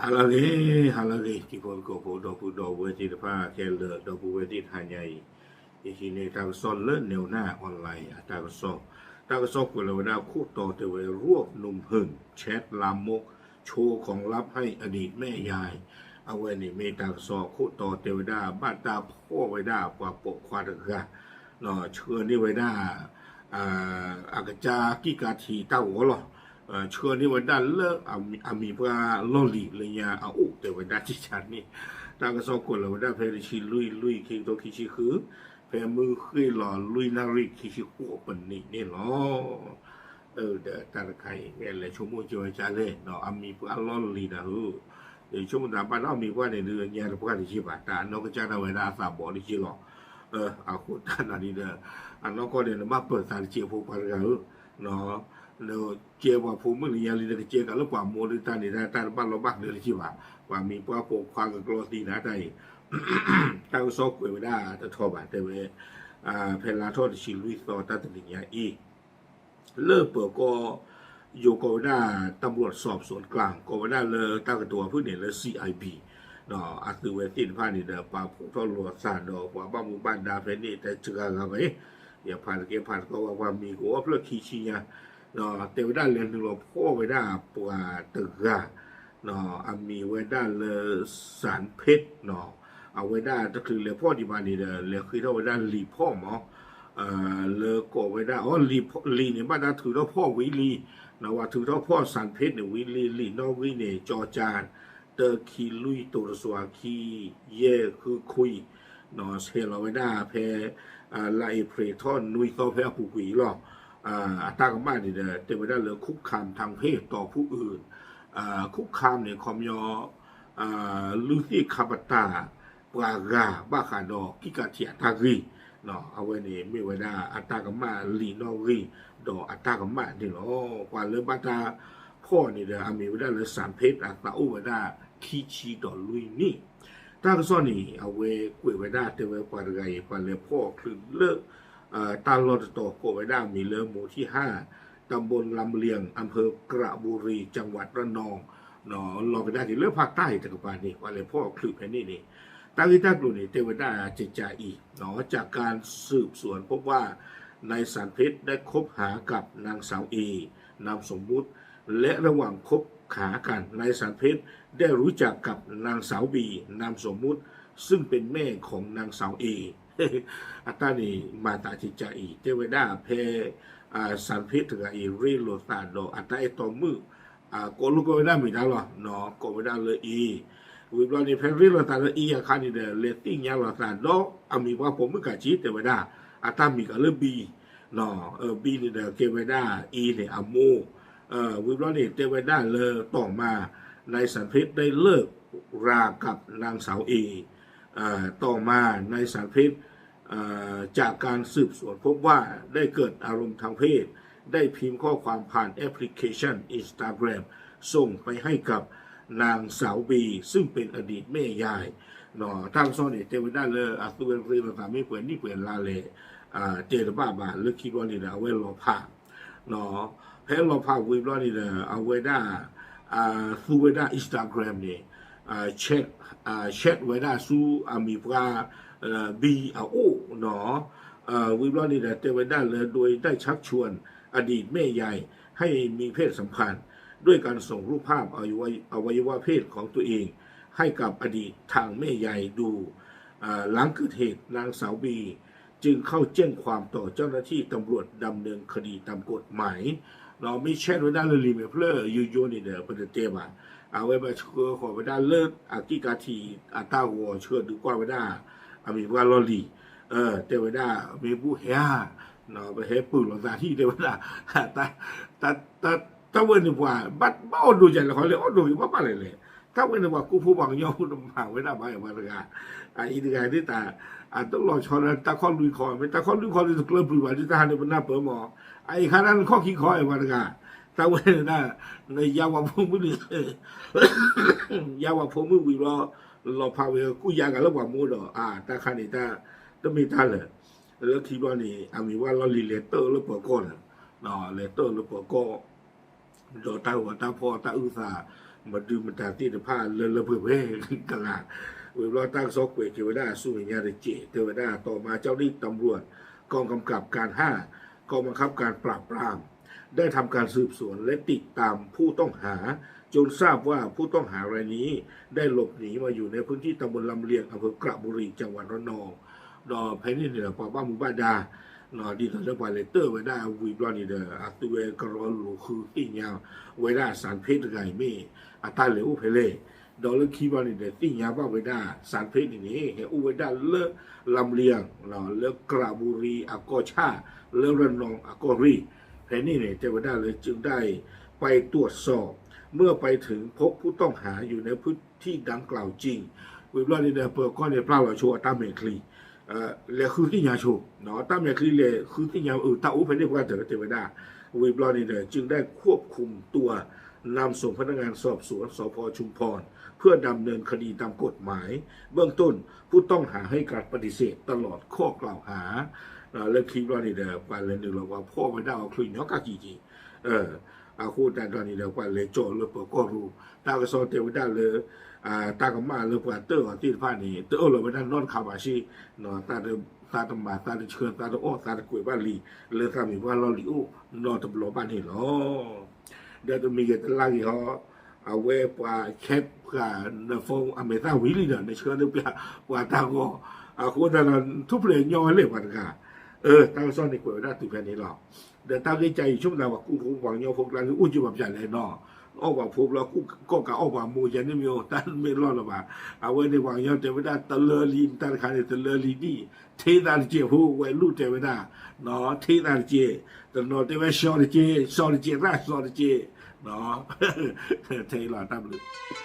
ဟါလၢအဂ့ၤ, ဟါလၢအဂ့ၤ တံၤဖိသကိးဖိ ဒီပုၢ်ဒီဝဲၢ်သ့ၣ်တဖၣ်ခဲလၢာ် ဒီပုၢ်ဝဲၢ်သ့ၣ်တဟါညါအံၤ, ယဟံးန့ၢ်တၢ်ကစီၣ်လၢ Newna Online အတၢ်ကစီၣ်, တၢ်ကစီၣ်ကွဲးလီၤဝဲဒၣ်ခိၣ်တီတဲဝဲ รวบหนุ่มหื่น แชทลามก โชว์ของลับให้อดีตแม่ยาย အဝဲန့ၣ်မ့ၢ်တၢ်ကစီၣ်ခိၣ်တီတဲဝဲဒၣ် ဘၣ်တၢ်ဖီၣ်ဝဲဒၣ်ပှၤပိာ်ခွါတဂၤ ဆှၢန့ၢ်ဝဲဒၣ် အကစၢ်ကံၣ်ကးထံးတၢ်ဂီၤလီၤ. ဆှၢန့ၢ်ဝဲဒၣ်လၢအမံၤပှၢ်လီၢ်လံၤလၢညါအအိၣ်တဲဝဲဒၣ်ကကန့ၣ်, တၢ်ကစီၣ်ကွဲးလီၤဝဲဒၣ်ဖဲတဆံလွံၢ်လွံၢ် ခံကထိခံဆံဃု, ဖဲမုၢ်ဃ့ၢ်လီၤလွံၢ်နၣ်ရံၣ်ခံဆံဃိးပနံးန့ၣ်လီၤ. ဒီးတၢ်တခါအံၤ မ့ၢ်လဲၤဆိကမိၣ်က့ၤဝဲဒ်လဲၣ်, အမံၤပှၢ်လီၢ်လံၤနၤဧၢ, ယဆိကမိၣ်သးဘၣ်ဒီးအမံၤပှၢ်န့ၣ်ဒုး ညါတပှၢ်တယံာ်ဘၣ်, တၢ်အနီၢ်ကစၢ်ဒၣ်ဝဲဒၣ်အသးဘီတယံာ်လီၤ. အဃိတၢ်နၤဒ်ဒီး အနီၢ်ကီၢ်န့ၣ် နဘၣ်ပၢၤသးတစဲးဖိပှၤတဂၤဧၢ, နကဲပှၤဖိမုၣ်လၢညါလံ နကကဲကးလၢပှၤမိၢ်လၢတၢ်န့ၣ် တၢ်တဘၣ်လီၢ်ဘၣ်ကျဲတစဲးဘၣ်, ပှၤမံၤပှၢ်ပိာ်ခွါကကျီသံနၤတၢ်အံၤ တၢ်ကစီၣ်ကွဲးဝဲဒၣ်တထီဘၣ် တဲဝဲ ဖဲလါထီၣ်တဆံလွံၢ်သီတၢ်တနံၤညါအံၤ လၢပၢၤကီၢ် ယိၤကိးဝဲဒၣ် ตำรวจสอบสวนกลาง ကိးဝဲဒၣ်လၢတၢ်ကတိၤအဖုၣ်န့ၣ်လၢ C I B အသုးဝဲသ့ၣ်တဖၣ်န့ၣ်ဒီး ပာ်ဖှိၣ်ထီၣ်လိာ်အသးဒီးပှၤဘၣ်မူဘၣ်ဒါဖဲန့ၣ် တစှၤဂၤဘၣ်, ယဖးတကဲဖးတကီဘၣ် ပှၤမံၤကအိၣ်ဖျၢၣ်ခံဆံညါ, တဲဝဲဒၣ်လဲၤနုာ်လီၤဖီၣ်ဝဲဒၣ်ပှၤတဂၤ အမံၤဝဲဒၣ်လၢ စၣ်ဖ့း အဝဲဒၣ်တချုးလဲၤဖီၣ်ဒံးဘၣ်န့ၣ်ဒီး လဲၤဃ့ထီၣ်ဝဲဒၣ်လံာ်ဖီၣ်မး လၢကိးဝဲဒၣ် အီ လံာ်န့ၣ် ဘၣ်တၢ်ထုးထီၣ်ဖီၣ်ဝံၤလံ, ပှၤထုးထီၣ်ဖီၣ်စၣ်ဖ့းန့ၣ်ဝံၤလံ လံာ်နီၣ်ဂံၢ်န့ၣ် ကၠီကၠါ တၢ ခံ လွံၢ် တိၤတစွၤ ခံ ယဲၢ် ဃု ခွံ ဆဲးလီၤဝဲဒၣ်ဖဲ လါအ့ဖြ့ၣ်ထီၣ်နွံသီဖဲအပူၤကွံာ်အံၤလီၤ. အတၢ်ကမၣ်န့ၣ်ဒီး တဲဝဲဒၣ်လၢ คุกคามทางเพศต่อผู้อื่น, คุกคามန့ၣ် ခီပညီ လုၢ်သ့ၣ်ခါပတာ် ပှၤဂၤဘၣ်ဃးဒီးကံၣ်ကးထံးအတၢ်ဂ့ၢ်, အဝဲန့ၣ်မ့ၢ်ဝဲဒၣ်အတၢ်ကမၣ်လံာ်နီၣ်ဂံၢ် ဒီးအတၢ်ကမၣ်န့ၣ်လီၤ. ပှၤလၢဘၣ်တၢ်ဖီၣ်န့ၣ်ဒီး အမံၤဝဲဒၣ်လၢ စၣ်ဖ့း အသးအိၣ်ဝဲဒၣ် ခံဆံဒီးလွံၢ်နံၣ် တၢ်ကစီၣ်န့ၣ် အဝဲကွဲးဝဲဒၣ်တဲဝဲပှၤတဂၤအံၤ ပှၤလဲၤဖီၣ်ချုးလၢ တၢ်လီၢ်တတီၤကိးဝဲဒၣ်အမံၤလၢ หมู่ที่ห้า ตำบลลำเลียง อำเภอกระบุรี จังหวัดระนอง လီၤကဒါက့ၤလၢဖးတၢ်အံၤတကပၤန့ၣ် ပှၤလဲၤဖီၣ်ချုးဖဲန့ၣ်န့ၣ် တၢ်ဂ့ၢ်တၢ်ကျိၤန့ၣ် တဲဝဲဒၣ်ကကးအံၤ จากการสืบสวนพบว่านายสารเพชรได้คบหากับนางสาวเอ นามสมมุติ และระหว่างคบหากันนายสารเพชรได้รู้จักกับนางสาวบี นามสมมุติ ซึ่งเป็นแม่ของนางสาวเอ အတၢ်န့ၣ်မၤသးကကးအံၤ တဲဝဲဒၣ်ဖဲ စၣ်ဖ့းတဂၤအံၤ ရ့လိာ်သးဒီးအတၢ်အဲၣ်တီမုၣ် ကိးလိာ်ကွဲဝဲဒၣ်မ့ၢ်တၢ်လီၤ, ကိးဝဲဒၣ်လၢ A ဝံၤဘျီန့ၣ် ဖဲရ့လိာ်သးလၢ A အခါန့ၣ်ဒီး လဲၤသ့ၣ်ညါလိာ်သးဒီးအမံၤပှၢ်ပိာ်မုၣ်ကးက့ တဲဝဲဒၣ် အတၢ်မံၤကးလၢ B, B န့ၣ်ဒီး ကဲဝဲဒၣ် A န့ၣ် အမိၢ်, ဝံၤဘျီန့ၣ် တဲဝဲဒၣ်လၢ ต่อมา นายสารเพชรได้เลิกรากับนางสาวเอ ต่อมานายสารเพชร จากการสืบสวนพบว่าได้เกิดอารมณ์ทางเพศ ได้พิมพ์ข้อความผ่านแอปพลิเคชัน Instagram ส่งไปให้กับนางสาวบี ซึ่งเป็นอดีตแม่ยาย တၢ်ကစီၣ်န့ၣ် တဲဝဲဒၣ်လၢအသုဝဲရ့လိာ်သးမ့ၢ်ပှဲၤနံၣ်ပှဲၤလါလဲၣ် တဲတဘၣ်ဘၣ် လၢခံဘျီန့ၣ်ဒီး အဝဲလီၤဖး ဖဲလီၤဖးဝံၤဘျီန့ၣ်ဒီး အဝဲဒၣ် သူဝဲဒၣ် Instagram န့ၣ် chat ဝဲဒၣ်ဆူအမံၤပှၢ် B အအိၣ်နီၤ, ဝံၤဘျီန့ၣ်ဒီး တဲဝဲဒၣ်လၢ โดยได้ชักชวนอดีตแม่ยายให้มีเพศสัมพันธ์ด้วยการส่งรูปภาพอวัยวะเพศของตัวเองให้กับอดีตทางแม่ยายดู หลังเกิดเหตุนางสาวบี จึงเข้าแจ้งความต่อเจ้าหน้าที่ตำรวจดำเนินคดีตามกฎหมาย မ့ၢ် chat ဝဲဒၣ်လၢလံာ်မဲာ်ဖျၢၣ်ယိယိန့ၣ်ဒီး ပတတဲဘၣ်, အဝဲဘၣ်ဆှၢဃီၤဝဲဒၣ်လၢအကံၣ်ကးထံးအတၢ်ဂီၤ ဆှၢဒုးကွၢ်ဝဲဒၣ် အမံၤပှၢ်လီၢ်လံၤ, တဲဝဲဒၣ် မ့ၢ်ဘူၣ်ဟဲဧါ, ပဟဲပၢၢ်လိာ်သးဟံၣ် တဲဝဲဒၣ်, တၢ်ဝဲန့ၣ်ပှၤ ဘၣ်အီၣ်ဒိးယၤလဲၣ် ခီလဲၣ်အီၣ်ဒိးက့ၤဘၣ်ဘၣ်လဲၣ်လဲၣ်, တၢ်ဝဲန့ၣ်ပှၤကူဖိပှၤကညီဖိတမၤဝဲဒၣ်ဘၣ် ပှၤတဂၤ, အအံၤတဂၤဒ်တၢ် အတလီၤဆီလၢတၢ်ခီၣ်လွံၢ်ခီ မ့ၢ်တၢ်ခီၣ်လွံၢ်ခီဒ်တကျၢၤပျုၤဘၣ် ဒ်တၢ်ဟးန့ၣ်ပနၢ်ပၢၢ်မး, အအံၤခါဒၣ်နခီၣ်ခံခီ ပှၤတဂၤ, တၢ်ဝဲန့ၣ်ဒၣ် နယါပှၤဖိမုၣ်န့ၣ် ယါပှၤဖိမုၣ်ဝံၤဘျီ လီၤဖးဝဲကူၣ်ယါကၤလၢပှၤမိၢ်ဒီး အတၢ်ခါန့ၣ်တၢ် တမ့ၢ်တၢ်လၢာ်, လၢခံဘျီန့ၣ် အမံၤဝဲလီၢ်လံၤလဲၤတၢၢ်လၢပၢၤကီၢ်န့ၣ်, လဲၤတၢၢ်လၢပၢၤကီၢ် ဒီးတၢ်ဂီၤတၢ်ဖီၣ်တၢ်အုၣ်သး မဒုမတၤသ့ၣ်တဖၣ်လၢလၢပှဲၤပှဲၤတဂၤ, ဝံၤဘျီတၢ်ကစီၣ်ကွဲးက့ၤဝဲဒၣ်အဆူမဲာ်ညါတစဲး တဲဝဲဒၣ် ต่อมาเจ้าหน้าที่ตำรวจ กองกำกับการห้า กองบังคับการปราบปราม ได้ทำการสืบสวนและติดตามผู้ต้องหา จนทราบว่าผู้ต้องหารายนี้ได้หลบหนีมาอยู่ในพื้นที่ตำบลลำเลียง อำเภอกระบุรี จังหวัดระนอง ဒီးဖဲန့ၣ်န့ၣ်ဒီး ပှၤဘၣ်မူဘၣ်ဒါ ဒ်သိးလၢပှၤလဲၤတၢၢ်ဝဲဒၣ်ဝံၤဘျီန့ၣ်ဒီး အသုဝဲကရီလူၤဃုသ့ၣ်ညါဝဲဒၣ် စးဖ့တဂၤအံၤမ့ၢ်အတၢ်လဲၤအိၣ်ဖဲလဲၣ်, ဒီးလၢခံဘျီန့ၣ်ဒီး သ့ၣ်ညါဘၣ်ဝဲဒၣ် စးဖ့န့ၣ်န့ၣ် ဟဲအိၣ်ဝဲဒၣ်လၢ လမ်လံယၣ် လၢကရးဘူရံအကီၢ်ဆၣ် လၢရနီအကီၢ်ရ့ၣ်, ဖဲန့ၣ်န့ၣ် တဲဝဲဒၣ်လၢ จึงได้ไปตรวจสอบ เมื่อไปถึงพบผู้ต้องหาอยู่ในพื้นที่ดังกล่าวจริง ဝံၤဘျီန့ၣ်ဒီး ပၢၤကီၢ်န့ၣ်ပျၢ်လီၤဆိအတၢ်မဲာ်ချံ လဲၤဃုသ့ၣ်ညါဆိ, တၢ်မဲာ်ချံလဲၤဃုသ့ၣ်ညါ အတၢ်အိၣ်ဖဲန့ၣ်ပှၢ်တၢၢ်တဲဝဲဒၣ်, ဝံၤဘျီန့ၣ်ဒီး จึงได้ควบคุมตัว นำส่งพนักงานสอบสวน สภ.ชุมพร เพื่อดำเนินคดีตามกฎหมาย เบื้องต้น ผู้ต้องหาให้การปฏิเสธตลอดข้อกล่าวหา လၢခံဘျီန့ၣ်ဒီး ပှၤလဲၤနုာ်လီၤပှၤဖီၣ်ဝဲဒၣ်အီၤချုးညီကၢ်ကံၤက့ၤ အဃိသတးဒီးန့ၣ်ဒီး ပှၤလဲၤကၠီလၢပၢၤကီၢ်ရူၤ တၢ်ကစီၣ်တဲဝဲဒၣ်လၢ တၢ်ကမၣ်လၢပှၤတၢၢ်အီၤသ့ၣ်တဖၣ်န့ၣ် တအၢၣ်လီၤဝဲဒၣ်နီတခါဘၣ်စ့ၢ်, သးတမၤသးတဆှၢသးတအီၣ်သးတကွဲးဘၣ်လံ လၢသးမ့ၢ်ပှၢ်လီၢ်လံၤအိၣ်နီတဘျီဘၣ်န့ၣ်လီၤ. ဒီးတမံၤဂ့ၤတလါဂ့ၤဟီ အဝဲပှၤခဲပှၤနဖီအမဲာ်သၣ်ဝံၤလံဒီး နဆှၢန့ၢ်ပှၤတၢ်ဂီၤ, အဃိသတးဒီး ထူၣ်ဖျဲးညီဝဲလဲၣ်ပှၤတဂၤ, တၢ်ကစီၣ်န့ၣ်ကွဲးဝဲဒၣ်တုၤဖဲန့ၣ်လီၤ. ဒီးတၢ်ဂ့ၢ်ကါအံၤ ဆိကမိၣ်သးပှၤကူဖိပှၤကညီဖိကျါန့ၣ် အိၣ်က့ၤပှၤပျၢၤလဲၣ်နီၤ, အီၣ်ပှၤဖိဘျီ ကီၣ်ကးအီၣ်ပှၤမိၢ်ယဲန့ၣ်မ့ၢ်အိၣ် တၢ်မ့ၢ်လီၢ်လၢၤဘၣ်. အဝဲန့ၣ်ပှၤကညီတဲဝဲဒၣ်တလၢလံ တၢ်တခါန့ၣ် တလၢလံဒံၣ်, ထ့သးတကဲးဖိ ဝဲလူၢ်တဲဝဲဒၣ်, ထ့သးတကဲး, တနီၤတဲဝဲ စီၤတကဲး စီၤတကဲး ရၣ်စီၤတကဲး ထဲအံၤလီၤ တၢ်ဘျုး